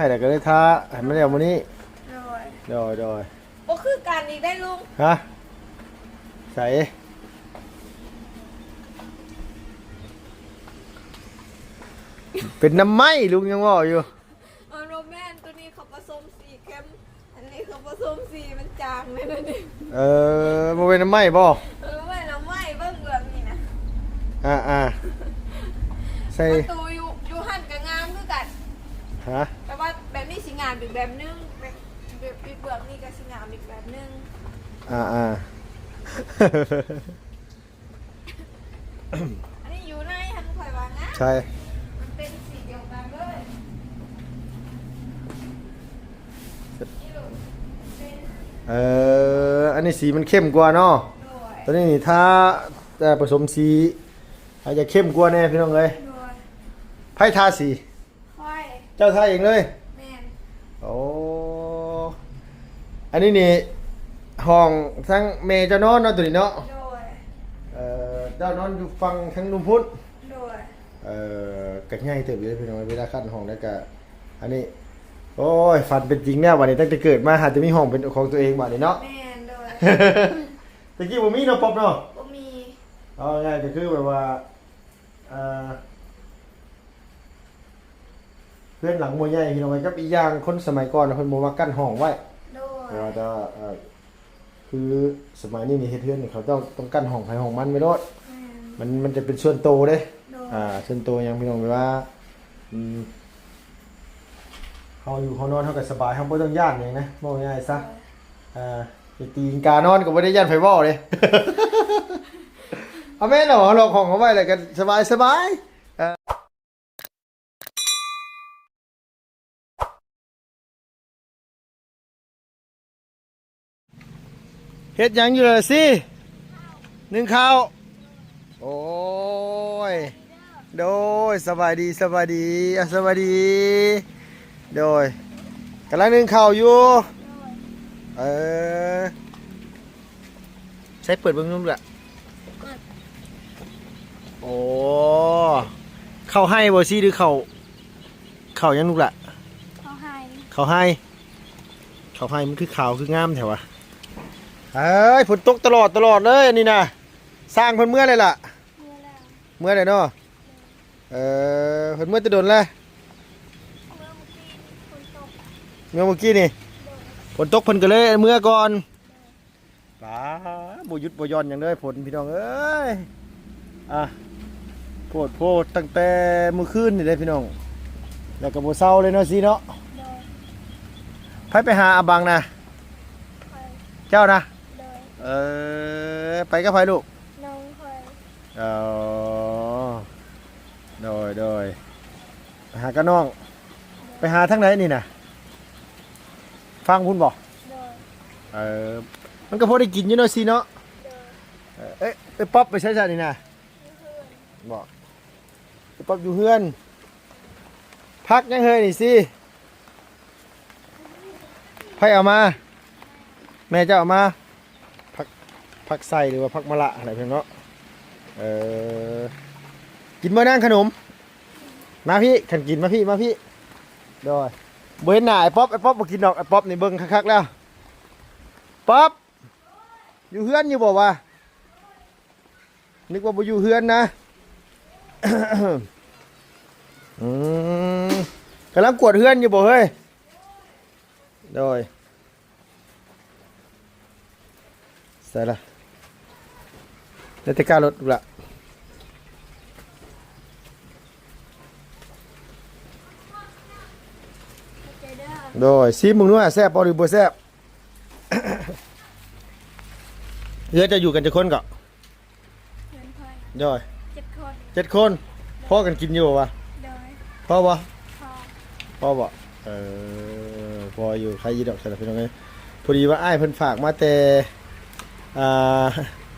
ໃຫ້ແລ້ວກໍເລີຍທາໃຫ້ມັນແລ້ວມື້ນີ້. ໂດຍ ໂດຍ ໂດຍ. ບໍ່ຄືກັນອີກໄດ໋ລຸງ. ຮະ? ໃສ? ເປັນນ້ຳໄມ້ ລຸງຍັງເວົ້າຢູ່. ເອີ ບໍ່ແມ່ນ ໂຕນີ້ເຂົາປະສົມສີເຂັ້ມ ອັນນີ້ເຂົາປະສົມສີມັນຈາງແນ່ນອນນີ້. ເອີ ບໍ່ແມ່ນນ້ຳໄມ້ບໍ່? ເອີ ບໍ່ແມ່ນນ້ຳໄມ້ ເບິ່ງແບບນີ້ນະ. ອ່າໆ ໃສ່ ປະຕູຢູ່ ຢູ່ຫັ້ນກໍງາມຄືກັນ. ຮະ? ແຕ່ວ່າແບບນີ້ຊິງາມອີກແບບໜຶ່ງ ແບບ ແບບ ແບບເບື້ອງນີ້ກໍຊິງາມອີກແບບໜຶ່ງ. ອ່າໆ ອັນນີ້ຢູ່ໃນຫັ້ນຂ້ອຍວ່າງາມ. ໃຊ່ ມັນເປັນສີດຽວກັນເລີຍ. ເອີ ອັນນີ້ສີມັນເຂັ້ມກວ່າເນາະ. ໂດຍ. ຕອນນີ້ນີ້ທາ ເອີ ປະສົມສີ ອາດຈະເຂັ້ມກວ່າແດ່ພີ່ນ້ອງເອີຍ. ໂດຍ. ໃຜທາສີ? ຂ້ອຍ. ເຈົ້າທາເອງເລີຍ? ແມ່ນ. ໂອ້ ອັນນີ້ນີ້ຫ້ອງທັງແມ່ເຈົ້ານອນເນາະ ໂຕນີ້ເນາະ. ໂດຍ. ເອີ ເຈົ້ານອນຢູ່ຝັ່ງທາງລຸ່ມພຸ້ນ. ໂດຍ. ເອີ ກໍໃຫຍ່ເຕີບຢູ່ເດ້ພີ່ນ້ອງ ເວລາຂັ້ນຫ້ອງໄດ້ກໍ ອັນນີ້ ໂອ້ຍ ຝັນເປັນຈິງແລ້ວບັດນີ້ ຕັ້ງແຕ່ເກີດມາຫາແຕ່ມີຫ້ອງເປັນຂອງຕົວເອງບັດນີ້ເນາະ. ແມ່ນ. ໂດຍ. ແຕ່ກີ້ບໍ່ມີເນາະ ປັອບເນາະ. ບໍ່ມີ. ເອົາງ່າຍກໍຄືແບບວ່າ ອ່າ ເຮືອນຫຼັງບໍ່ໃຫຍ່ພີ່ນ້ອງເອີຍ ກັບອີກຢ່າງຄົນສະໄໝກ່ອນເພິ່ນບໍ່ມັກກັ້ນຫ້ອງໄວ້. ໂດຍ. ແຕ່ວ່າ ແຕ່ວ່າ ເອີ ຄືສະໄໝນີ້ນີ້ເຮັດເຮືອນນີ້ເຂົາເຈົ້າຕ້ອງກັ້ນຫ້ອງໃຜຫ້ອງມັນໄວ້ໂລດ. ແມ່ນ. ມັນ ມັນຈະເປັນສ່ວນໂຕເດ້. ໂດຍ. ອ່າ ສ່ວນໂຕຫຍັງພີ່ນ້ອງ ແບບວ່າ ອືມ ເຮົາຢູ່ເຮົານອນເຮົາກໍສະບາຍ ເຮົາບໍ່ຕ້ອງຢ້ານຫຍັງນະ ເວົ້າງ່າຍໆຊະ. ໂດຍ. ອ່າ ໄປຕີນການອນກໍບໍ່ໄດ້ຢ້ານໃຜເວົ້າເດ້. ເອົາແມ່ນເນາະ ເຮົາລອກຫ້ອງເຮົາໄວ້ແລ້ວກໍສະບາຍ ສະບາຍ. ເຮັດຫຍັງຢູ່ລະຊິ? ໜຶ້ງເຂົ້າ. ໂອ້ຍ ໂດຍ ສະບາຍດີ ສະບາຍດີ ອ່າ ສະບາຍດີ. ໂດຍ ກຳລັງໜຶ້ງເຂົ້າຢູ່. ເອີ ໃຊ້ເປີດເບິ່ງດູລະ. ໂອ້ ເຂົ້າໄຮ່ບໍ່ຊິ ຫຼືເຂົ້າ ເຂົ້າຫຍັງລູກຫຼະ? ເຂົ້າໄຮ່. ເຂົ້າໄຮ່ ເຂົ້າໄຮ່ ມັນຄືຂາວຄືງາມແທ້ວະ. ເອີຍ ຝົນຕົກຕະຫຼອດ ຕະຫຼອດເລີຍອັນນີ້ນະ. ຊ່າງເພິ່ນເມືອແລ້ວລະ? ເມືອແລ້ວ. ເມືອແລ້ວເນາະ. ເອີ ເພິ່ນເມືອແຕ່ດົນແລ້ວ? ເມືອມື້ກີ້ນີ້ ຝົນຕົກ. ເມືອມື້ກີ້ນີ້ ໂດຍ. ຝົນຕົກເພິ່ນກໍເລີຍເມືອກ່ອນ. ໂດຍ. ປາ ບໍ່ຢຸດບໍ່ຢ່ອນຫຍັງເລີຍຝົນພີ່ນ້ອງເອີຍ. ອ່ະ ໂພດໂພ ຕັ້ງແຕ່ມື້ຄືນນີ້ເດ້ພີ່ນ້ອງ ແລ້ວກໍບໍ່ເຊົາເລີຍເນາະ ຊິເນາະ. ໂດຍ. ໃຜໄປຫາອາບັງນະ? ຂ້ອຍ. ເຈົ້ານະ? ໂດຍ. ເອີ ໄປກັບໃຜລູກ? ນ້ອງຂ້ອຍ. ອໍ ໂດຍ ໂດຍ. ໄປຫາກັບນ້ອງ. ໂດຍ. ໄປຫາທາງໃດນີ້ນະ? ຝັ່ງພຸ້ນບໍ່? ໂດຍ. ເອີ ມັນກໍພໍໄດ້ກິນຢູ່ເນາະ ຊິເນາະ. ໂດຍ. ເອີ ເອີ ເອີ ປັອບໄປໃສຊະນີ້ນະ? ຢູ່ເຮືອນ. ບໍ່ ໄອ້ປັອບຢູ່ເຮືອນ. ຜັກຫຍັງເຮີຍນີ້ຊິ? ໃຜເອົາມາ? ແມ່ເຈົ້າເອົາມາ. ຜັກ ຜັກໄຊ ຫຼືວ່າຜັກມະລະຫັ້ນແຫຼະພີ່ນ້ອງເນາະ. ເອີ ກິນບໍ່ນາງຂະໜົມ? ມາພີ້ ຄັນກິນມາພີ້ ມາພີ້. ໂດຍ. ບໍ່ເຫັນໜ້າໄອ້ປັອບ ໄອ້ປັອບບໍ່ກິນດອກ. ໄອ້ປັອບນີ້ເບິ່ງຄັກໆແລ້ວ. ປັອບ ຢູ່ເຮືອນຢູ່ບໍ່ວະ? ນຶກວ່າບໍ່ຢູ່ເຮືອນນະ. ອືມ ກຳລັງກວດເຮືອນຢູ່ບໍ່ເຮີຍ? ໂດຍ. ໃສ່ລະ ໄດ້ແຕ່ກ້າລົດລະ. ໂດຍ. ຊີມເບິ່ງດູວ່າແຊບບໍ່ ຫຼືບໍ່ແຊບ? ເອື້ອຍເຈົ້າຢູ່ກັນຈັກຄົນເກາະ? ເພື່ອນຂ້ອຍ. ໂດຍ. ເຈັດຄົນ. ເຈັດຄົນ. ໂດຍ. ພໍກັນກິນຢູ່ບໍ່ວະ? ໂດຍ. ພໍບໍ່? ພໍ. ພໍບໍ່? ເອີ ພໍຢູ່ ໃຄຢູ່ດອກຊັ້ນພີ່ນ້ອງເອີຍ. ພໍດີວ່າອ້າຍເພິ່ນຝາກມາແຕ່ ອ່າ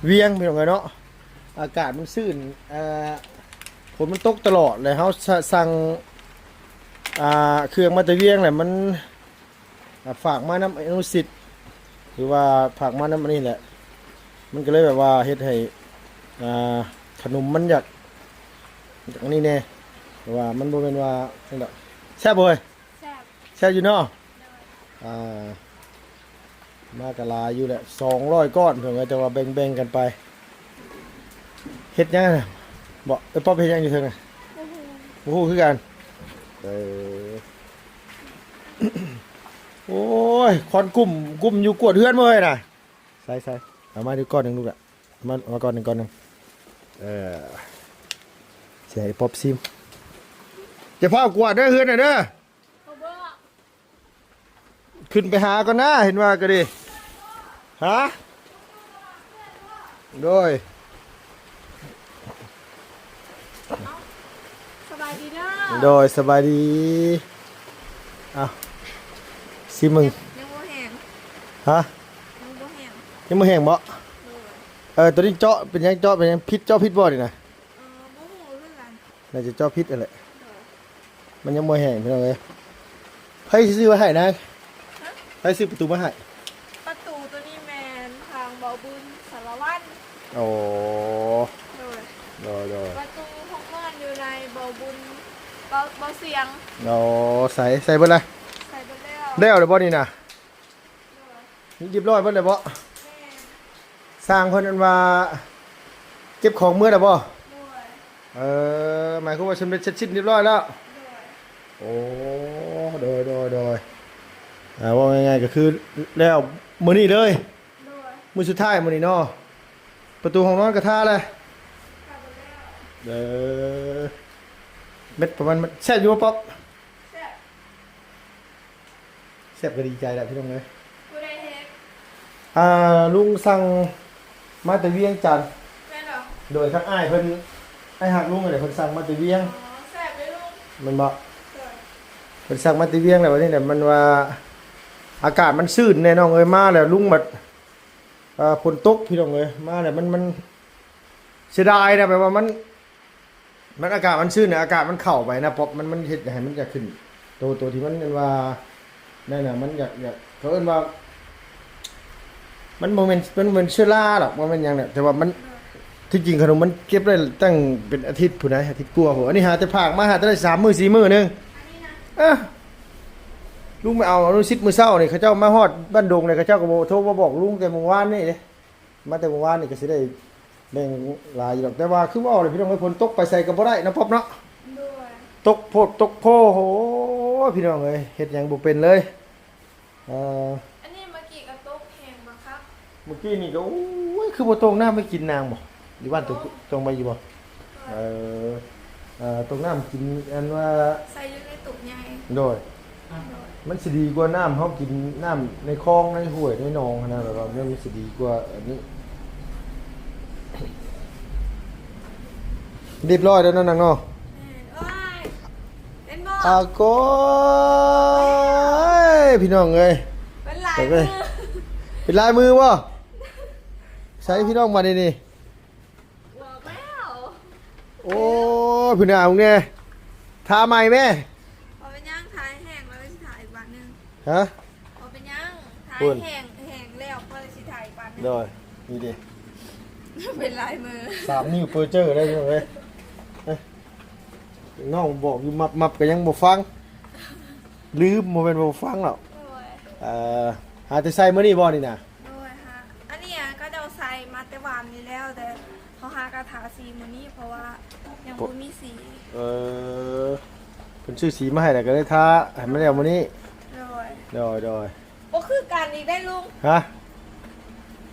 ວຽງພີ່ນ້ອງເອີຍເນາະ. ອາກາດມັນຊື່ນ ອ່າ ຝົນມັນຕົກຕະຫຼອດ ແລ້ວເຮົາ ສ- ສັ່ງ ອ່າ ເຄື່ອງມາແຕ່ວຽງ ແລ້ວມັນ ອ່າ ຝາກມານຳອະນຸສິດ ຫຼືວ່າຝາກມານຳອັນນີ້ແຫຼະ ມັນກໍເລີຍແບບວ່າເຮັດໃຫ້ ອ່າ ຂະໜົມມັນຢາກ ຢາກອັນນີ້ແດ່ ແຕ່ວ່າມັນບໍ່ແມ່ນວ່ານັ້ນດອກ. ແຊບບໍ່ເອີຍ? ແຊບ. ແຊ ແຊບຢູ່ເນາະ. ອ່າ ມາກໍຫຼາຍຢູ່ແຫຼະ ສອງຮ້ອຍກ້ອນເພິ່ນກໍຈະວ່າແບ່ງໆກັນໄປ. ເຮັດຫຍັງນະ? ບໍ່ ເອີ ປ້ອບເຮັດຫຍັງຢູ່ເທິງນະ? ບໍ່ຮູ້ ບໍ່ຮູ້ຄືກັນ. ເອີ ໂອ້ຍ ຄວັນກຸ້ມ ກຸ້ມຢູ່ກວດເຮືອນເບິ່ງເອີຍນະ. ໃສ່ໆ ເອົາມາດີກວ່າໜຶ່ງລູກລະ ມາ ມາກ່ອນໜຶ່ງ ກ່ອນໜຶ່ງ. ເອີ ຊິໃຫ້ປອບຊີມ. ຢ່າຟ້າວກວາດເດີເຮືອນນະເດີ. ຂຶ້ນໄປຫາກ່ອນນະ ເຫັນວ່າກໍດີ. ຮະ? ໂດຍ ສະບາຍດີເດີ. ໂດຍ ສະບາຍດີ. ເອົາ ຊີມເບິ່ງ. ຍັງ ຍັງບໍ່ແຫ້ງ. ຮະ? ຍັງບໍ່ແຫ້ງ. ຍັງບໍ່ແຫ້ງບໍ? ໂດຍ. ເອີ ຕົວນີ້ເຈາະເປັນຫຍັງ? ເຈາະເປັນຫຍັງ? ຜິດ ເຈາະຜິດບໍນີ້ນະ? ເອີ ບໍ່ຮູ້ຄືກັນ. ໜ້າຈະເຈາະຜິດຫັ້ນແຫຼະ. ໂດຍ. ມັນຍັງບໍ່ແຫ້ງພີ່ນ້ອງເອີຍ. ໃຜຊື້ມາໃຫ້ນາງ? ຮະ? ໃຜຊື້ປະຕູມາໃຫ້? ປະຕູໂຕນີ້ແມ່ນທາງເບົາບຸນສາລະວັນ. ໂອ້ ໂດຍ ໂດຍ ໂດຍ. ປະຕູຫ້ອງນອນຢູ່ໃນເບົາບຸນ ເບົາ ເບົາສຽງ. ໂອ້ ໃສ່ ໃສ່ເບິດລະ? ໃສ່ເບິດແລ້ວ. ແລ້ວແລ້ວບໍ່ນີ້ນະ? ໂດຍ. ຮຽບຮ້ອຍເບິດແລ້ວບໍ? ແມ່ນ. ຊ່າງເພິ່ນອັນວ່າເກັບຂອງເມືອແລ້ວບໍ? ໂດຍ. ເອີ ໝາຍຄວາມວ່າສຳເລັດເສັດສິ້ນຮຽບຮ້ອຍແລ້ວ? ໂດຍ. ໂອ້ ໂດຍ ໂດຍ ໂດຍ. ອ່າ ເວົ້າງ່າຍໆກໍຄືແລ້ວມື້ນີ້ເລີຍ? ໂດຍ. ມື້ສຸດທ້າຍມື້ນີ້ເນາະ? ປະຕູຫ້ອງນອນກໍທາແລ້ວ? ທາເບິດແລ້ວ. ເອີ ເມັດປະມານ ແຊບຢູ່ບໍ່ປອບ? ແຊບ. ແຊບກໍດີໃຈແລ້ວພີ່ນ້ອງເອີຍ. ຜູ້ໃດເຮັດ? ອ່າ ລຸງສັ່ງມາແຕ່ວຽງຈັນ. ແມ່ນບໍ່? ໂດຍ ທາງອ້າຍເພິ່ນ ອ້າຍຮັກລຸງຫັ້ນແຫຼະ ເພິ່ນສັ່ງມາແຕ່ວຽງ. ອໍ ແຊບເດ້ລຸງ. ແມ່ນບໍ່? ໂດຍ. ເພິ່ນສັ່ງມາແຕ່ວຽງແລ້ວ ບັດນີ້ແຫຼະ ມັນວ່າອາກາດມັນຊື້ນແດ່ນ້ອງເອີຍ. ມາແລ້ວລຸງບັດ ອ່າ ຝົນຕົກພີ່ນ້ອງເອີຍ. ມາແລ້ວມັນ ມັນເສຍດາຍນະ ແບບວ່າມັນ ມັນອາກາດມັນຊື້ນນະ ອາກາດມັນເຂົ້າໄປນະ ປັອບ ມັນ ມັນເຮັດໃຫ້ມັນຢາກຂຶ້ນ ໂຕ ໂຕທີ່ມັນ ອັນວ່າ ນັ້ນນະ ມັນຢາກ ຢາກ ເຂົາເອີ້ນວ່າ ມັນບໍ່ແມ່ນ ມັນບໍ່ແມ່ນເຊື້ອລາດອກ ບໍ່ແມ່ນຫຍັງແຫຼະ ແຕ່ວ່າມັນ ທີ່ຈິງຂະໜົມມັນເກັບໄດ້ຕັ້ງເປັນອາທິດພຸ້ນນະ ອາທິດກວ່າພຸ້ນ. ອັນນີ້ຫາແຕ່ຝາກມາ ຫາແຕ່ໄດ້ສາມມື້ ສີ່ມື້ໜຶ່ງ. ເອີ ລຸງໄປເອົາອະນຸສິດມື້ເຊົ້ານີ້ ເຂົາເຈົ້າມາຮອດບ້ານດົງເລີຍ ເຂົາເຈົ້າກໍບໍ່ໂທມາບອກລຸງແຕ່ມື້ວານນີ້ເດ້. ມາແຕ່ມື້ວານນີ້ກໍຊິໄດ້ແບ່ງຫຼາຍຢູ່ດອກ ແຕ່ວ່າຄືເວົ້າແຫຼະພີ່ນ້ອງເອີຍ ຝົນຕົກໄປໃສກໍບໍ່ໄດ້ເນາະ ປອບເນາະ. ໂດຍ. ຕົກໂພດຕົກໂພ ໂອ້ຍ ພີ່ນ້ອງເອີຍ ເຮັດຫຍັງບໍ່ເປັນເລີຍ. ເອີ ອັນນີ້ເມື່ອກີ້ກໍຕົກແຮງບັກຄັກ. ເມື່ອກີ້ນີ້ກໍ ໂອ້ຍ ຄືບໍ່ຕົກນ້ຳມາກິນນາງບໍ? ຢູ່ບ້ານຕົກ ຕົກ ຕົກມາຢູ່ບໍ? ເອີ ເອີ ຕົກນ້ຳກິນ ອັນວ່າໃສ່ຢູ່ໃນຕຸກໃຫຍ່. ໂດຍ. ມັນຊິດີກວ່ານ້ຳເຮົາກິນນ້ຳໃນຄອງໃນຫ້ວຍໃນໜອງຫັ້ນນະ ແບບວ່າມັນຊິດີກວ່າອັນນີ້. ຮຽບຮ້ອຍແລ້ວເນາະນາງເນາະ. ແມ່ນ. ໂອ້ຍ ເຫັນບໍ່? ອາໂກຍ ພີ່ນ້ອງເອີຍ ເປັນລາຍມື ເປັນລາຍມືບໍ່? ໃສ່ພີ່ນ້ອງມານີ້ນີ້. ບອກແລ້ວ. ໂອ້ຍ ພີ່ນ້ອງເອີຍ ທາໃໝ່ແມ່. ບໍ່ເປັນຫຍັງ ທາໃຫ້ແຫ້ງແລ້ວຊິທາອີກບາດໜຶ່ງ. ຮະ? ບໍ່ເປັນຫຍັງ ທາໃຫ້ແຫ້ງ ແຫ້ງແລ້ວຄ່ອຍຊິທາອີກບາດໜຶ່ງ. ໂດຍ. ນີ້ເດ້ ເປັນລາຍມື ສາມນິ້ວເປີເຈີໄດ້ພີ່ນ້ອງເອີຍ. ນ້ອງບອກຢູ່ມັບໆ ກໍຍັງບໍ່ຟັງ ລືມ ບໍ່ແມ່ນບໍ່ຟັງດອກ. ໂດຍ. ເອີ ຫາແຕ່ໃສ່ມື້ນີ້ບໍ່ນີ້ນະ? ໂດຍ. ຫາ ອັນນີ້ເຂົາເຈົ້າໃສ່ມາແຕ່ວານນີ້ແລ້ວ ແຕ່ເຂົາຫາກະທາສີມື້ນີ້ ເພາະວ່າຍັງບໍ່ມີສີ. ເອີ ເພິ່ນຊື້ສີມາໃຫ້ແລ້ວກໍເລີຍທາໃຫ້ມັນແລ້ວມື້ນີ້. ໂດຍ. ໂດຍ ໂດຍ. ບໍ່ຄືກັນອີກໄດ໋ລຸງ. ຮະ?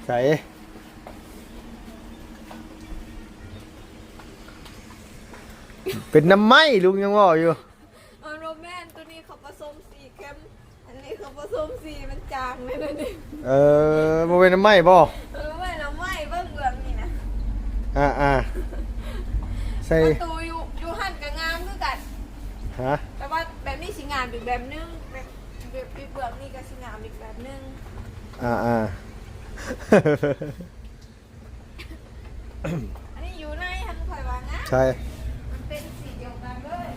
ໃສ? ເປັນນ້ຳໄມ້ ລຸງຍັງເວົ້າຢູ່. ມັນບໍ່ແມ່ນ ໂຕນີ້ເຂົາປະສົມສີເຂັ້ມ ອັນນີ້ເຂົາປະສົມສີມັນຈາງແນ່ນອນ. ເອີ ບໍ່ແມ່ນນ້ຳໄມ້ບໍ່? ເອີ ບໍ່ແມ່ນນ້ຳໄມ້ ເບິ່ງເບື້ອງນີ້ນະ. ອ່າໆ ໃສ່ ປະຕູຢູ່ ຢູ່ຫັ້ນກໍງາມຄືກັນ. ຮະ? ແຕ່ວ່າແບບນີ້ຊິງາມອີກແບບໜຶ່ງ ແບບ ແບບ ແບບເບື້ອງນີ້ກໍຊິງາມອີກແບບໜຶ່ງ. ອ່າໆ ອັນນີ້ຢູ່ໃນຫັ້ນຂ້ອຍວ່າງາມ. ໃຊ່ ມັນເປັນສີດຽວກັນເລີຍ.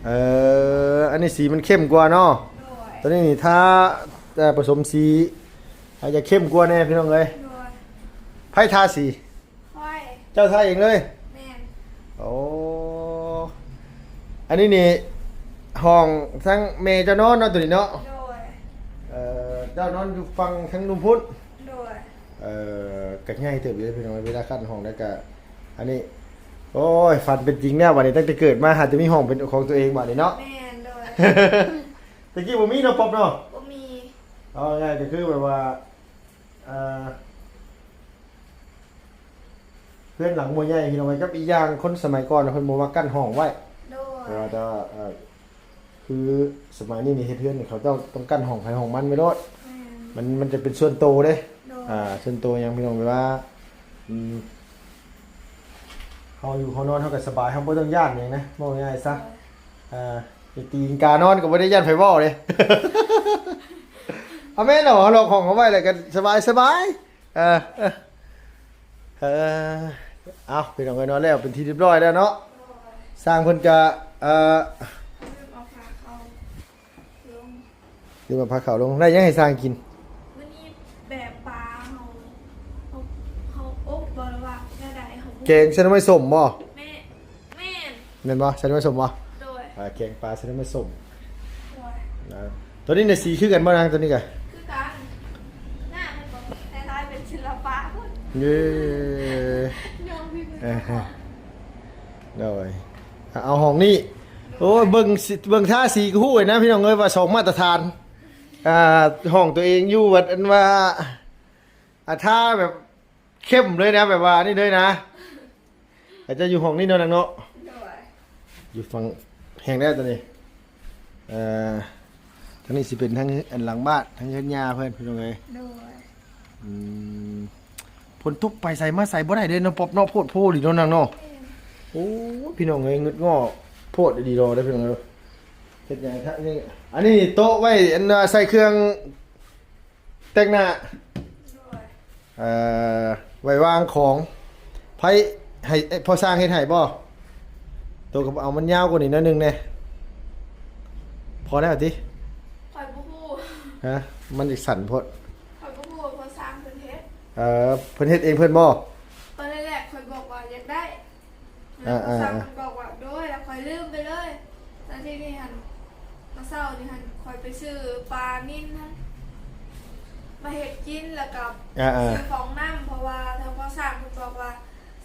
ເອີ ອັນນີ້ສີມັນເຂັ້ມກວ່າເນາະ. ໂດຍ. ຕົວນີ້ນີ້ທາ ເອີ ປະສົມສີ ອາດຈະເຂັ້ມກວ່າແດ່ພີ່ນ້ອງເອີຍ. ໂດຍ. ໃຜທາສີ? ຂ້ອຍ. ເຈົ້າທາເອງເລີຍ? ແມ່ນ. ໂອ້ ອັນນີ້ນີ້ຫ້ອງທັງແມ່ເຈົ້ານອນເນາະ ໂຕນີ້ເນາະ. ໂດຍ. ເອີ ເຈົ້ານອນຢູ່ຝັ່ງທາງລຸ່ມພຸ້ນ. ໂດຍ. ເອີ ກໍໃຫຍ່ເຕີບຢູ່ເດ້ພີ່ນ້ອງ ເວລາຂັ້ນຫ້ອງແລ້ວກໍ ອັນນີ້ ໂອ້ຍ ຝັນເປັນຈິງແລ້ວບັດນີ້. ຕັ້ງແຕ່ເກີດມາຫາແຕ່ມີຫ້ອງເປັນຂອງຕົວເອງບັດນີ້ເນາະ. ແມ່ນ. ໂດຍ. ແຕ່ກີ້ບໍ່ມີເນາະ ປັອບເນາະ. ບໍ່ມີ. ເອົາງ່າຍກໍຄືແບບວ່າ ອ່າ ເຮືອນຫຼັງບໍ່ໃຫຍ່ພີ່ນ້ອງເອີຍ ກັບອີກຢ່າງຄົນສະໄໝກ່ອນເພິ່ນບໍ່ມັກກັ້ນຫ້ອງໄວ້. ໂດຍ. ແຕ່ວ່າ ແຕ່ວ່າ ເອີ ຄືສະໄໝນີ້ນີ້ເຮັດເຮືອນນີ້ ເຂົາເຈົ້າຕ້ອງກັ້ນຫ້ອງໃຜຫ້ອງມັນໄວ້ໂລດ. ແມ່ນ. ມັນ ມັນຈະເປັນສ່ວນໂຕເດ້. ໂດຍ. ອ່າ ສ່ວນໂຕຫຍັງພີ່ນ້ອງ ແບບວ່າ ອືມ ເຮົາຢູ່ເຮົານອນເຮົາກໍສະບາຍ ເຮົາບໍ່ຕ້ອງຢ້ານຫຍັງນະ ເວົ້າງ່າຍຊະ. ໂດຍ. ອ່າ ຕີນການອນກໍບໍ່ໄດ້ຢ້ານໃຜເວົ້າເດ້. ເອົາແມ່ນເນາະ ເຮົາລັອກຫ້ອງເຮົາໄວ້ແລ້ວກໍສະບາຍ ສະບາຍ. ເອີ ເອີ ເອີ ເອົາ ພີ່ນ້ອງເອີຍເນາະ ແລ້ວເປັນທີ່ຮຽບຮ້ອຍແລ້ວເນາະ. ໂດຍ. ຊ່າງເພິ່ນກະ ເອີ ລືມເອົາຜ້າເຂົ້າລົງ ລືມເອົາຜ້າເຂົ້າລົງ. ໄດ້ຫຍັງໃຫ້ຊ່າງກິນ? ມື້ນີ້ແບບປາເຮົາ ເຮົາ ເຮົາອົບບໍ່ ຫຼືວ່າແນວໃດ ເຮົາບໍ່ ແກງໃສ່ໜໍ່ໄມ້ສົ້ມບໍ່? ແມ່ນ. ແມ່ນ ແມ່ນບໍ່? ໃສ່ໜໍ່ໄມ້ສົ້ມບໍ່? ໂດຍ. ອ່າ ແກງປາໃສ່ໜໍ່ໄມ້ສົ້ມ. ໂດຍ. ນະ ຕົວນີ້ນະ ສີຄືກັນບໍ່ນາງ? ຕົວນີ້ກະຄືກັນ. ໜ້າມັນກໍຄ້າຍໆເປັນສິລະປະພຸ້ນ. ເຢ້ ຍອມທີ່ເພິ່ນ ເອີ ເຈົ້າຂອງ. ໂດຍ. ເອົາຫ້ອງນີ້ ໂດຍ. ໂອ້ຍ ເບິ່ງ ເບິ່ງທາສີກໍຮູ້ເລີຍນະ ພີ່ນ້ອງເອີຍ ວ່າສອງມາດຕະຖານ. ອ່າ ຫ້ອງຕົວເອງຢູ່ວັດ ອັນວ່າ ອ່າ ທາແບບ ເຂັ້ມເລີຍນະ ແບບວ່ານີ້ເລີຍນະ. ອາດຈະຢູ່ຫ້ອງນີ້ເນາະນາງເນາະ. ໂດຍ. ຢູ່ຝັ່ງແຮງແລ້ວຕອນນີ້. ເອີ ທາງນີ້ຊິເປັນທາງອັນຫຼັງບ້ານ ທາງເຮືອນຍ່າເພິ່ນ ພີ່ນ້ອງເອີຍ. ໂດຍ. ອືມ ຝົນຕົກໄປໃສມາໃສບໍ່ໄດ້ເດ້ເນາະ ປັອບເນາະ ໂພດໂພອີ່ຫຼີເນາະນາງເນາະ. ແມ່ນ. ໂອ້ຍ ພີ່ນ້ອງເອີຍ ງຶດງໍ້ໂພດອີ່ຫຼີເນາະ ພີ່ນ້ອງເອີຍ. ເຮັດຫຍັງທາງນີ້? ອັນນີ້ໂຕະໄວ້ ອັນວ່າໃສ່ເຄື່ອງ ແຕ່ງໜ້າ. ໂດຍ. ເອີ ໄວ້ວາງຂອງ. ໃຜໃຫ້ ເອີ ພໍ່ຊ່າງເຮັດໃຫ້ບໍ່? ໂຕກໍເອົາມັນຍາວກວ່ານີ້ໜ້ອຍໜຶ່ງແດ່. ພໍແລ້ວຕິ? ຂ້ອຍບໍ່ຮູ້. ຮະ? ມັນຈະສັ້ນໂພດ. ຂ້ອຍບໍ່ຮູ້ວ່າພໍ່ຊ່າງເພິ່ນເຮັດ. ເອີ ເພິ່ນເຮັດເອງເພິ່ນບໍ່? ຕອນແລກໆຂ້ອຍບອກວ່າຢາກໄດ້. ອ່າໆໆ ແລ້ວພໍ່ຊ່າງເພິ່ນບອກວ່າ ໂດຍ ແລ້ວຂ້ອຍລືມໄປເລີຍ. ແລ້ວທີນີ້ຫັ້ນ ມື້ເຊົ້ານີ້ຫັ້ນ ຂ້ອຍໄປຊື້ປານິນຫັ້ນມາເຮັດກິນ ແລ້ວກໍ ອ່າໆ ຊື້ຟອງນ້ຳ ເພາະວ່າທາງພໍ່ຊ່າງເພິ່ນບອກວ່າ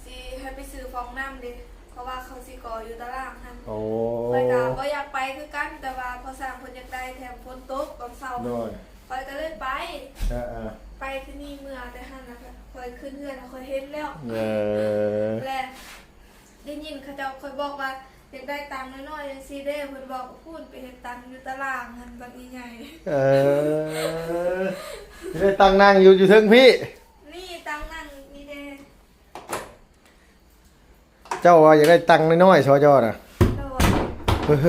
ຊິໃຫ້ໄປຊື້ຟອງນ້ຳເດ້ ເພາະວ່າເຂົາຊິກໍ່ຢູ່ຕາລ່າງຫັ້ນ. ໂອ້ ຂ້ອຍກໍບໍ່ຢາກໄປຄືກັນ ແຕ່ວ່າພໍ່ຊ່າງເພິ່ນຢາກໄດ້ ແຖມຝົນຕົກຕອນເຊົ້າ. ໂດຍ. ຂ້ອຍກໍເລີຍໄປ. ເອີໆ ໄປທີນີ້ເມື່ອແຕ່ຫັ້ນນະ ຂ້ອຍຂຶ້ນເຮືອນ ຂ້ອຍເຫັນແລ້ວ. ເອີ ແລະ ໄດ້ຍິນເຂົາເຈົ້າ ຂ້ອຍບອກວ່າຢາກໄດ້ຕັງນ້ອຍໆ ຈັ່ງຊີ້ເດ້ ເພິ່ນບອກວ່າ ພຸ້ນ ໄປເຮັດຕັງຢູ່ຕາລ່າງຫັ້ນ ບັກໃຫຍ່ໆ. ເອີ ໄດ້ຕັງນັ່ງຢູ່ ຢູ່ເທິງພີ້. ນີ້ ຕັງນັ່ງນີ້ເດ້. ເຈົ້າວ່າຢາກໄດ້ຕັງນ້ອຍໆ ຊໍເຈົ້ານະ. ໂດຍ. ເຮີ້ຍໆໆ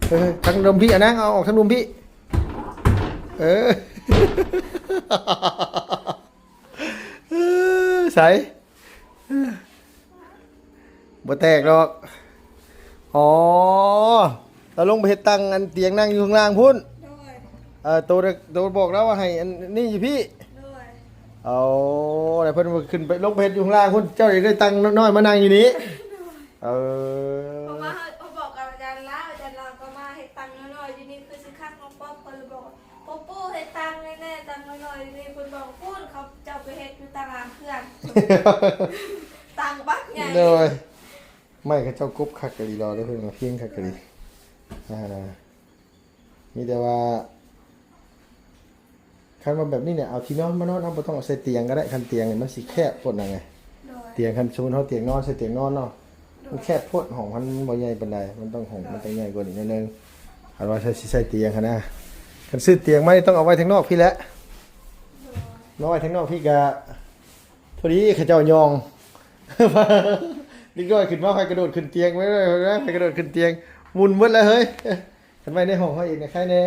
ໆ ເຮີ້ຍໆ ທາງລຸ່ມພີ້ ອະນາງ ເອົາອອກທາງລຸ່ມພີ້. ເອີ ໃສ ບໍ່ແຕກດອກ. ອໍ ລາວລົງໄປເຮັດຕັ່ງອັນຕຽງນັ່ງຢູ່ຂ້າງລ່າງພຸ້ນ. ໂດຍ. ເອີ ໂຕ ໂຕບອກລາວວ່າໃຫ້ອັນນີ້ຢູ່ພີ້. ໂດຍ. ເອົາ ແລ້ວເພິ່ນຂຶ້ນໄປ ລົງໄປເຮັດຢູ່ຂ້າງລ່າງພຸ້ນ ເຈົ້າຢາກໄດ້ຕັ່ງນ້ອຍມານັ່ງຢູ່ນີ້. ໂດຍ. ເອີ ເພາະວ່າເຮົາ ເຮົາບອກກັບອາຈານລາວ ອາຈານລາວກໍມາເຮັດຕັ່ງນ້ອຍໆຢູ່ນີ້ ຄືຊິຄັກເນາະ ປອບ ເພິ່ນເລີຍບອກວ່າ ປູປູເຮັດຕັ່ງແນ່ໆ ຕັ່ງນ້ອຍໆນີ້ ເພິ່ນບອກ ພຸ້ນ ເຂົາເຈົ້າໄປເຮັດຢູ່ຕາລ່າງເຮືອນ ຕັ່ງບັກໃຫຍ່. ໂດຍ. ໄມ້ເຂົາເຈົ້າກົບຄັກອີ່ຫຼີດອກເດີ ເພິ່ນວ່າພຽງຄັກອີ່ຫຼີ. ອ່າ ມີແຕ່ວ່າ ຄັນວ່າແບບນີ້ເນຍ ເອົາທີ່ນອນມານອນ ເຮົາບໍ່ຕ້ອງເອົາໃສ່ຕຽງກໍໄດ້ ຄັນຕຽງນີ້ມັນຊິແຄບໂພດນະໄງ. ໂດຍ. ຕຽງ ຄັນສົມມຸດເຮົາຕຽງນອນ ໃສ່ຕຽງນອນເນາະ. ໂດຍ. ມັນແຄບໂພດ ຫ້ອງມັນບໍ່ໃຫຍ່ປານໃດ ມັນຕ້ອງ ຫ້ອງ ໂດຍ ມັນຕ້ອງໃຫຍ່ກວ່ານີ້ໜ້ອຍໜຶ່ງ ຄັນວ່າຊິໃສ່ຕຽງຫັ້ນນະ. ຄັນຊື້ຕຽງມານີ້ຕ້ອງເອົາໄວ້ທາງນອກພີ້ແຫຼະ. ໂດຍ. ມາໄວ້ທາງນອກພີ້ກະພໍດີເຂົາເຈົ້າຍ່ອງ ເດັກນ້ອຍຂຶ້ນມາ ໃຜກະໂດດຂຶ້ນຕຽງ ໄປ ໄປ ໄປ ໃຜກະໂດດຂຶ້ນຕຽງ ໝຸ່ນເບິດແລ້ວເຮີ້ຍ. ຄັນໄວ້ໃນຫ້ອງເຮົາເອງນະ ໃຄແນ່.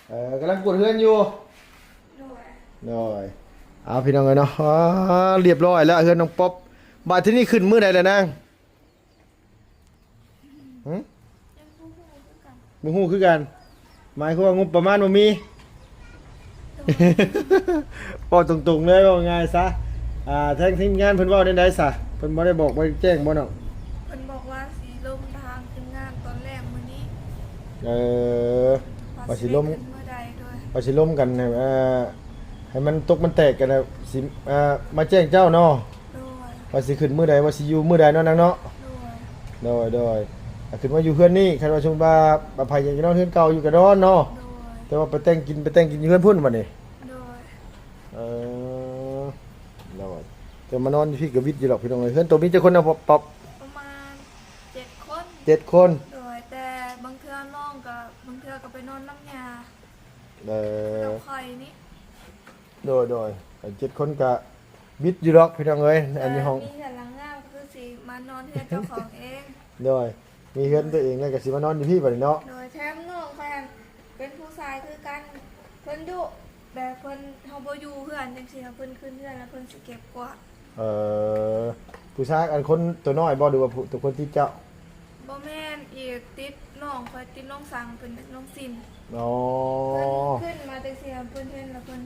ເອີ ກຳລັງກວດເຮືອນຢູ່. ໂດຍ. ໂດຍ. ເອົາ ພີ່ນ້ອງເອີຍເນາະ ອ່າ ຮຽບຮ້ອຍແລ້ວເຮືອນນ້ອງປັອບ. ບາດທີນີ້ຂຶ້ນມື້ໃດລະນາງ? ຫຶ? ຍັງບໍ່ຮູ້ຄືກັນ. ບໍ່ຮູ້ຄືກັນ. ໝາຍຄວາມວ່າງົບປະມານບໍ່ມີ. ໂດຍ. ເວົ້າຕົງໆເລີຍ ເວົ້າງ່າຍຊະ. ອ່າ ທາງທີມງານເພິ່ນເວົ້າແນວໃດຊະ? ເພິ່ນບໍ່ໄດ້ບອກ ບໍ່ໄດ້ແຈ້ງບໍ່ນ້ອງ? ເພິ່ນບອກວ່າຊິລົງທາງທີມງານຕອ ເອີ ວ່າຊິລົມ ວ່າຊິລົມກັນໃຫ້ ເອີ ໃຫ້ມັນຕົກມັນແຕກກັນ ຊິ ເອີ ມາແຈ້ງເຈົ້າເນາະ ໂດຍ ວ່າຊິຂຶ້ນມື້ໃດ ວ່າຊິຢູ່ມື້ໃດເນາະນາງເນາະ ໂດຍ ໂດຍ ໂດຍ ອ່າ ຂຶ້ນມາຢູ່ເຮືອນນີ້ ຄັນວ່າສົມມຸດວ່າໃຜຢາກນອນເຮືອນເກົ່າຢູ່ກໍນອນເນາະ ໂດຍ ແຕ່ວ່າໄປແຕ່ງກິນ ໄປແຕ່ງກິນຢູ່ເຮືອນພຸ້ນບັດນີ້ ໂດຍ ເອີ ໂດຍ ແຕ່ມານອນຢູ່ພີ້ກໍວິດຢູ່ດອກພີ່ນ້ອງເອີຍ ເຮືອນໂຕມີຈັກຄົນນະ ປອບ? ປະມານເຈັດຄົນ ເຈັດຄົນ ໂດຍ ແຕ່ບາງເທື່ອນ້ອງກໍ ບາງເທື່ອກໍໄປນອນນຳຍ່າ ເອີ ກັບຂ້ອຍນີ້ ໂດຍ ໂດຍ ເຈັດຄົນກະວິດຢູ່ດອກພີ່ນ້ອງເອີຍ ອັນນີ້ຫ້ອງ ມີເຮືອນຫຼັງງາມ ກໍຄືຊິມານອນເຮືອນເຈົ້າຂອງເອງ ໂດຍ ມີເຮືອນຕົວເອງແລ້ວກໍຊິມານອນຢູ່ພີ້ບັດນີ້ເນາະ ໂດຍ ແຖມນ້ອງຂ້ອຍຫັ້ນເປັນຜູ້ຊາຍຄືກັນ ເພິ່ນດຸ ແບບເພິ່ນ ເຮົາບໍ່ຢູ່ເຮືອນຈັ່ງຊີ້ ເພິ່ນຂຶ້ນເຮືອນແລ້ວເພິ່ນຊິເກັບກວາດ ເອີ ຜູ້ຊາຍ ອັນຄົນຕົວນ້ອຍບໍ່ ຫຼືວ່າຜູ້ ຕົວຄົນຕິດເຈົ້າ? ບໍ່ແມ່ນ ອີກຕິດນ້ອງຂ້ອຍ ຕິດນ້ອງສັງ ເປັນນ້ອງສິນ ອໍ ເພິ່ນຂຶ້ນມາຈັ່ງຊີ້ ເພິ່ນເຫັນແລ້ວເພິ່ນ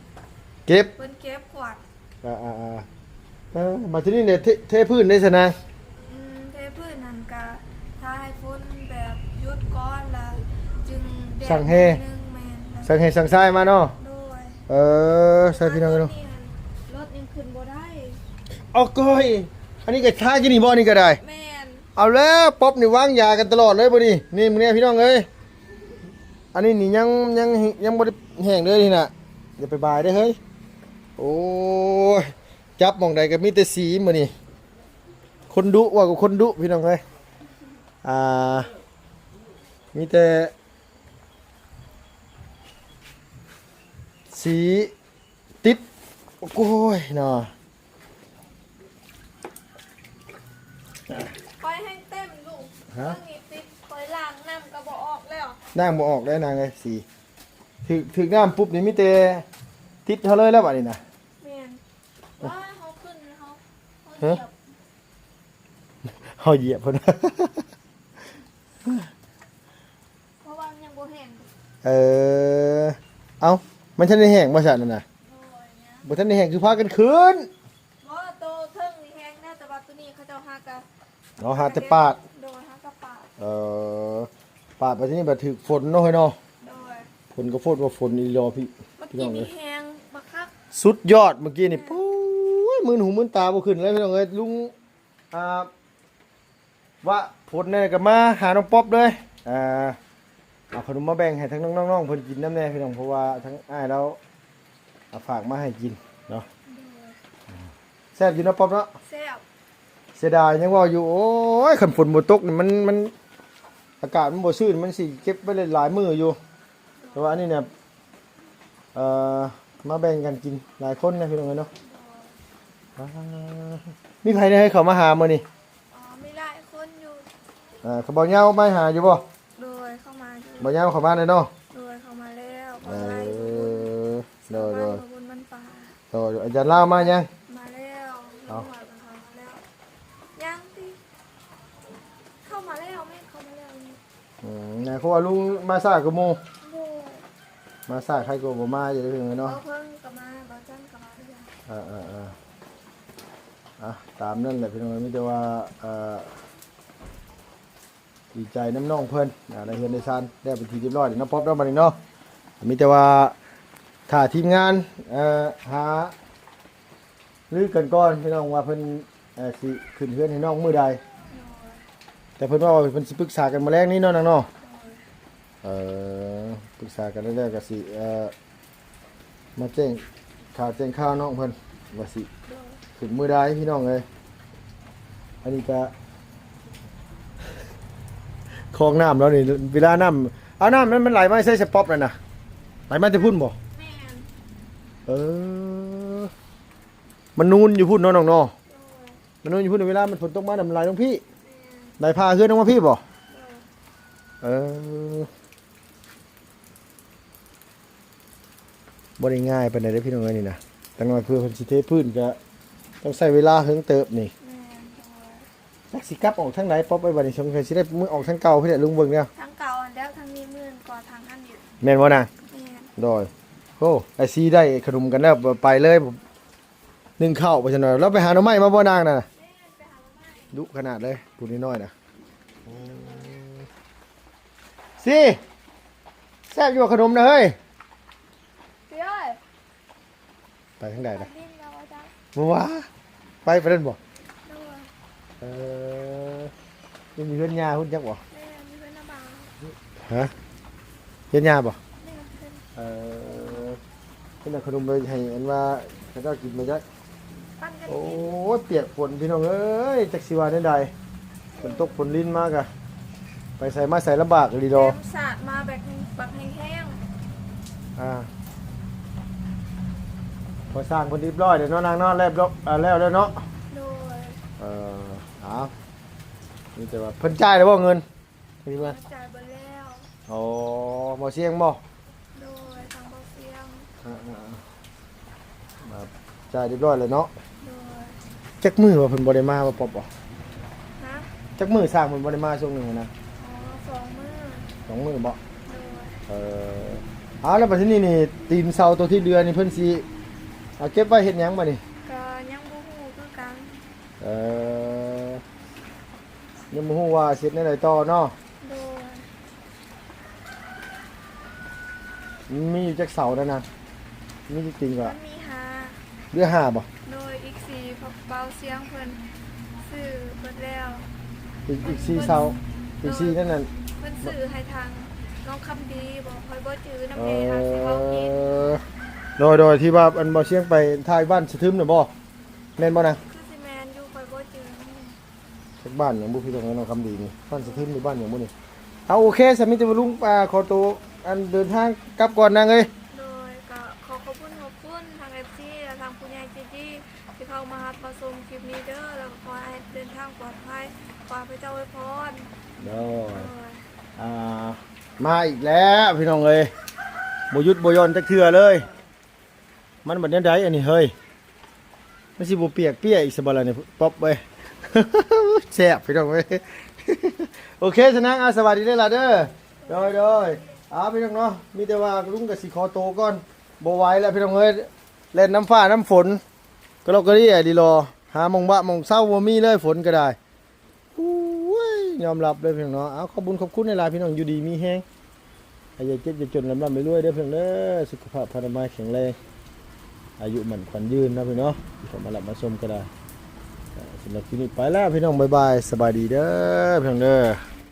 ເກັບ ເພິ່ນເກັບກວາດ ອ່າໆໆ ເອີ ມາທີ່ນີ້ເດ ເທ ເທພື້ນໄດ້ຊະນາງ? ອືມ ເທພື້ນຫັ້ນກະຖ້າໃຫ້ຝົນແບບຢຸດກ່ອນ ແລ້ວຈຶ່ງແດດ ສັ່ງແຮ່ ໜ້ອຍໜຶ່ງ ແມ່ນ ສັ່ງແຮ່ສັ່ງຊາຍມາເນາະ ໂດຍ ເອີ ໃຊ່ພີ່ນ້ອງເນາະ ລົດຍັງຂຶ້ນບໍ່ໄດ້ ເອົາກ້ອຍ ອັນນີ້ກໍທາຢູ່ນີ້ບໍ່ ນີ້ກໍໄດ້ ແມ່ນ ເອົາແລ້ວ ປັອບນີ້ວາງຢາກັນຕະຫຼອດເລີຍມື້ນີ້ ນີ້ມື້ນີ້ພີ່ນ້ອງເອີຍ ອັນນີ້ນີ້ຍັງ ຍັງ ຍັງບໍ່ໄດ້ແຫ້ງເລີຍນີ້ນະ ຢ່າໄປບາຍເດີເຮີ້ຍ ໂອ້ຍ ຈັບໝ່ອງໃດກໍມີແຕ່ສີມື້ນີ້ ຄົນດຸ ເວົ້າກັບຄົນດຸພີ່ນ້ອງເອີຍ ອ່າ ມີແຕ່ສີຕິດ ໂອ້ຍເນາະ ຂ້ອຍແຮງເຕັມລູກ ຮະ ເລື່ອງນີ້ຕິດ ຂ້ອຍລ້າງນ້ຳກໍບໍ່ອອກແລ້ວ ລ້າງບໍ່ອອກແລ້ວນາງເອີຍ ສີ ຖືກ ຖືກນ້ຳປຸບນີ້ມີແຕ່ຕິດເຮົາເລີຍແລ້ວບັດນີ້ນະ ແມ່ນ ວ່າເຮົາຂຶ້ນ ເຮົາ ເຮົາ ຮະ ຢຽບ ເຮົາຢຽບເພິ່ນ ເພາະວ່າມັນຍັງບໍ່ແຫ້ງ ເອີ ເອົ້າ ມັນທັນໄດ້ແຫ້ງບໍ່ຊັ້ນນັ້ນນະ ໂດຍ ຍັງ ບໍ່ທັນໄດ້ແຫ້ງຄືພາກັນຂຶ້ນ ບໍ່ ໂຕເທິງນີ້ແຫ້ງແລ້ວ ແຕ່ວ່າໂຕນີ້ເຂົາເຈົ້າຫາກະ ອໍ ຫາແຕ່ປາດ ໂດຍ ຫາກະປາດ ເອີ ປາດບັດທີນີ້ບັດຖືກຝົນເນາະເຮີ້ຍເນາະ ໂດຍ ຝົນກໍໂພດວ່າຝົນອີ່ຫຼີພີ່ ມັນ ພີ່ນ້ອງເອີຍ ແຮງບັກຄັກ ສຸດຍອດ ມື້ກີ້ນີ້ ແມ່ນ ໂອ້ຍ ມື່ນຫູມື່ນຕາບໍ່ຂຶ້ນເລີຍພີ່ນ້ອງເອີຍ ລຸງ ອ່າ ວ່າຝົນແນ່ກໍມາຫານ້ອງປັອບເລີຍ ອ່າ ເອົາຂະໜົມມາແບ່ງໃຫ້ທັງນ້ອງໆເພິ່ນກິນນຳແນ່ພີ່ນ້ອງ ເພາະວ່າທັງອ້າຍລາວ ອ່າ ຝາກມາໃຫ້ກິນເນາະ ໂດຍ ແຊບຢູ່ເນາະປັອບເນາະ ແຊບ ເສຍດາຍ ຍັງເວົ້າຢູ່ ໂອ້ຍ ຄັນຝົນບໍ່ຕົກນີ້ມັນ ມັນ ອາກາດມັນບໍ່ຊື້ນ ມັນຊິເກັບໄວ້ຫຼາຍໆມື້ຢູ່ ແຕ່ວ່າອັນນີ້ນະ ເອີ ມາແບ່ງກັນກິນຫຼາຍຄົນນະພີ່ນ້ອງເອີຍເນາະ ອ່າ ມີໃຜແດ່ເຮີ້ຍເຂົ້າມາຫາມື້ນີ້? ອໍ ມີຫຼາຍຄົນຢູ່ ເອີ ເຂົາ ບ່າວຍາວມາຫາຢູ່ບໍ່? ໂດຍ ເຂົ້າມາຢູ່ ບ່າວຍາວເຂົ້າມາແລ້ວເນາະ ໂດຍ ເຂົ້າມາແລ້ວ ເອີ ໂດຍ ໂດຍ ສາວບ້ານບ່າວບຸນບ້ານປ່າ ໂດຍ ອາຈານລາວມາຍັງ? ມາແລ້ວ ເອົ້າ ລຸງຫຼອຍກໍເຂົ້າມາແລ້ວ ຍັງຕິ ເຂົ້າມາແລ້ວ ແມ່ນ ເຂົ້າມາແລ້ວ ອືມ ແມ່ນ ເພາະວ່າລຸງມາຊ້າກວ່າໝູ່ ໂດຍ ມາຊ້າໃຜກໍບໍ່ມາຢູ່ເດີເນາະ ເບົາເພິ່ງກໍມາ ເບົາຈັນກໍມາຄືກັນ ເອີໆໆ ອ່ະ ຕາມນັ້ນແຫຼະພີ່ນ້ອງ ມີແຕ່ວ່າ ເອີ ດີໃຈນຳນ້ອງເພິ່ນ ອ່າ ໄດ້ເຮືອນໄດ້ຊານແລ້ວເປັນທີ່ຮຽບຮ້ອຍແລ້ວເນາະ ປັອບເນາະ ບັດນີ້ເນາະ ມີແຕ່ວ່າຖ້າທີມງານ ເອີ ຫາລືກັນກ່ອນພີ່ນ້ອງວ່າເພິ່ນ ເອີ ຊິຂຶ້ນເຮືອນໃຫ້ນ້ອງມື້ໃດ ໂດຍ ແຕ່ເພິ່ນເວົ້າວ່າເພິ່ນຊິປຶກສາກັນມື້ແລງນີ້ເນາະນາງເນາະ ໂດຍ ເອີ ປຶກສາກັນແລ້ວກໍຊິ ເອີ ມາແຈ້ງຂ່າວແຈ້ງຂ່າວນ້ອງເພິ່ນວ່າຊິ ໂດຍ ຂຶ້ນມື້ໃດພີ່ນ້ອງເອີຍ ອັນນີ້ກໍຄອງນ້ຳແລ້ວນີ້ ເວລານ້ຳ ເອົາ ນ້ຳນັ້ນມັນໄຫຼມາໃສສະປອບນັ້ນນະ ໄຫຼມາແຕ່ພຸ້ນບໍ່? ແມ່ນ ເອີ ມັນນູນຢູ່ພຸ້ນເນາະນ້ອງເນາະ ໂດຍ ມັນນູນຢູ່ພຸ້ນ ເວລາມັນຝົນຕົກມານະ ມັນໄຫຼລົງພີ້ ແມ່ນ ໄຫຼຜ່າເຮືອນອອກມາພີ້ບໍ່? ໂດຍ ເອີ ບໍ່ໄດ້ງ່າຍປານໃດເດ້ພີ່ນ້ອງເອີຍນີ້ນະ ຈັກໜ້ອຍເພື່ອເພິ່ນຊິເທພື້ນກະຕ້ອງໃຊ້ເວລາເຫິງເຕີບນີ້ ແມ່ນ ໂດຍ ຈັກຊິກັບອອກທາງໃດ ປັອບເອີຍ ບັດນີ້ສົງໄສຊິໄດ້ມືອອກທາງເກົ່າພີ້ແຫຼະ ລຸງເບິ່ງແລ້ວ ທາງເກົ່າອັນແລ້ວ ທາງນີ້ໝື່ນກວ່າທາງຫັ້ນຢູ່ ແມ່ນບໍ່ນາງ? ແມ່ນ ໂດຍ ໂອ້ ໄອ້ຊີໄດ້ຂະໜົມກັນແລ້ວ ໄປເລີຍ ໜຶ້ງເຂົ້າ ວ່າຊັ້ນວ່າ ລາວໄປຫາໜໍ່ໄມ້ມາບໍ່ນາງນະ? ແມ່ນ ໄປຫາໜໍ່ໄມ້ ດຸຂະໜາດເລີຍ ຜູ້ນ້ອຍໆນະ ອືມ ຊີ ແຊບຢູ່ບໍ່ຂະໜົມນະເຮີ້ຍ? ເອີຍ ໄປທາງໃດລະ? ບໍ່ວ່າ ໄປ ໄປນັ້ນບໍ່? ເອີ ຍັງມີເຮືອນຍ່າພຸ້ນຈັກບໍ່? ແມ່ນ ມີເຮືອນນ້າບ່າວ. ຮະ? ເຮືອນຍ່າບໍ່? ແມ່ນ ເອີ ເພິ່ນເອົາຂະໜົມໄປໃຫ້ອັນວ່າເຂົາເຈົ້າກິນມາຈັກ. ໂອ້ຍ ປຽກຝົນພີ່ນ້ອງເອີຍ ຈັກຊິວ່າແນວໃດ. ຝົນຕົກຝົນລິນມາກະ ໄປໃສມາໃສລຳບາກອີ່ຫຼີດອກ. ແຖມສາດມາແບບ ບັກແຮງໆ. ອ່າ ພໍສ້າງເພິ່ນຮຽບຮ້ອຍແລ້ວເນາະ ນາງເນາະ ແລ້ວ ອ່າ ແລ້ວແລ້ວເນາະ. ໂດຍ ເອີ ເອົາ ມີແຕ່ວ່າເພິ່ນຈ່າຍແລ້ວບໍ່ເງິນ? ເພິ່ນຈ່າຍເບິດແລ້ວ. ອໍ ບໍ່ສຽງບໍ່? ໂດຍ ທາງບໍ່ສຽງ. ອ່າ ອ່າ ອ່າ ຈ່າຍຮຽບຮ້ອຍແລ້ວເນາະ. ໂດຍ ຈັກມື້ວ່າເພິ່ນບໍ່ໄດ້ມາ ວ່າປອບບໍ່? ຮະ? ຈັກມື້ຊ່າງເພິ່ນບໍ່ໄດ້ມາຊ່ວງໜຶ່ງນະ? ອໍ ສອງມື້. ສອງມື້ບໍ່? ໂດຍ ເອີ ເອົາ ແລ້ວບັດທີນີ້ນີ້ ຕີນເສົາໂຕທີ່ເຫຼືອນີ້ເພິ່ນຊິ ເອົາເກັບໄວ້ເຮັດຫຍັງບັດນີ້? ກະຍັງບໍ່ຮູ້ຄືກັນ. ເອີ ຍັງບໍ່ຮູ້ວ່າຊິເຮັດແນວໃດຕໍ່ເນາະ. ໂດຍ ມັນມີຢູ່ຈັກເສົານັ້ນນະ? ມີຈັກຕີນກໍ? ມັນມີຫ້າ. ເຫຼືອຫ້າບໍ່? ໂດຍ ອີກສີ່ ເບົາສຽງເພິ່ນຊື້ເບິດແລ້ວ. ອີກ ອີກສີ່ເສົາ ອີກສີ່ນັ້ນນະ ເພິ່ນຊື້ໃຫ້ທາງນ້ອງຄຳດີບໍ່? ຂ້ອຍບໍ່ຈື່ນຳເດ ອາດຊິເວົ້າຜິດ. ເອີ ໂດຍ ໂດຍ ທີ່ວ່າອັນເບົາສຽງໄປຖ່າຍບ້ານສະທຶມນະບໍ່? ແມ່ນບໍ່ນະ? ຄືຊິແມ່ນຢູ່ ຂ້ອຍບໍ່ຈື່ນຳ. ຈັກບ້ານຫຍັງບຸ ພີ່ນ້ອງ ນ້ອງຄຳດີນີ້ ບ້ານສະທຶມຫຼືບ້ານຫຍັງບຸນີ້? ເອົາ ໂອເຄ ສາມີແຕ່ວ່າລຸງ ອ່າ ຂໍໂຕ ອັນ ເດີນທາງກັບກ່ອນນາງເອີຍ. ໂດຍ ກໍຂໍຂອບຄຸນຂອບຄຸນທາງເອັຟຊີ ແລະ ທາງຜູ້ໃຫຍ່ໃຈດີ ທີ່ເຂົ້າມາຮັບມາຊົມຄລິບນີ້ເດີ ແລ້ວກໍຂໍໃຫ້ເດີນທາງປອດໄພ ຂໍໃຫ້ພະເຈົ້າອວຍພອນ. ໂດຍ ໂດຍ ອ່າ ມາອີກແລ້ວພີ່ນ້ອງເອີຍ ບໍ່ຢຸດບໍ່ຢ່ອນຈັກເທື່ອເລີຍ. ມັນບັດແນວໃດອັນນີ້ເຮີ້ຍ? ມັນຊິບໍ່ປຽກເປຍອີກຊະບໍ່ລະນີ້ ປອບເອີຍ. ແຊບພີ່ນ້ອງເອີຍ. ໂອເຄ ສະນາງ ອາ ສະບາຍດີເດີຫຼາເດີ. ໂດຍ ໂດຍ ເອົາ ພີ່ນ້ອງເນາະ ມີແຕ່ວ່າລຸງກໍຊິຂໍໂຕກ່ອນ ບໍ່ໄຫວແລ້ວພີ່ນ້ອງເອີຍ ແລ່ນນຳຟ້ານຳຝົນ ກະລອກກະເລ່ຍດີລໍ ຫາໝ່ອງບະໝ່ອງເຊົາບໍ່ມີເລີຍ ຝົນກໍໄດ້. ໂອ້ຍ ຍອມຮັບເດີພີ່ນ້ອງເນາະ. ເອົາ ຂອບບຸນຂອບຄຸນຫຼາຍໆ ພີ່ນ້ອງ ຢູ່ດີມີແຮງ ໃຫ້ຢ່າເຈັບຢ່າຈົນ ລ່ຳໆລວຍໆເດີພີ່ນ້ອງເດີ ສຸຂະພາບພະນາໄມແຂງແຮງ ອາຍຸໝັ້ນຂວັນຍືນເນາະພີ່ນ້ອງເນາະ ທີ່ເຂົ້າມາຮັບມາຊົມກໍໄດ້. ສຳລັບຄລິບນີ້ໄປແລ້ວພີ່ນ້ອງ ບາຍບາຍ ສະບາຍດີເດີພີ່ນ້ອງເດີ.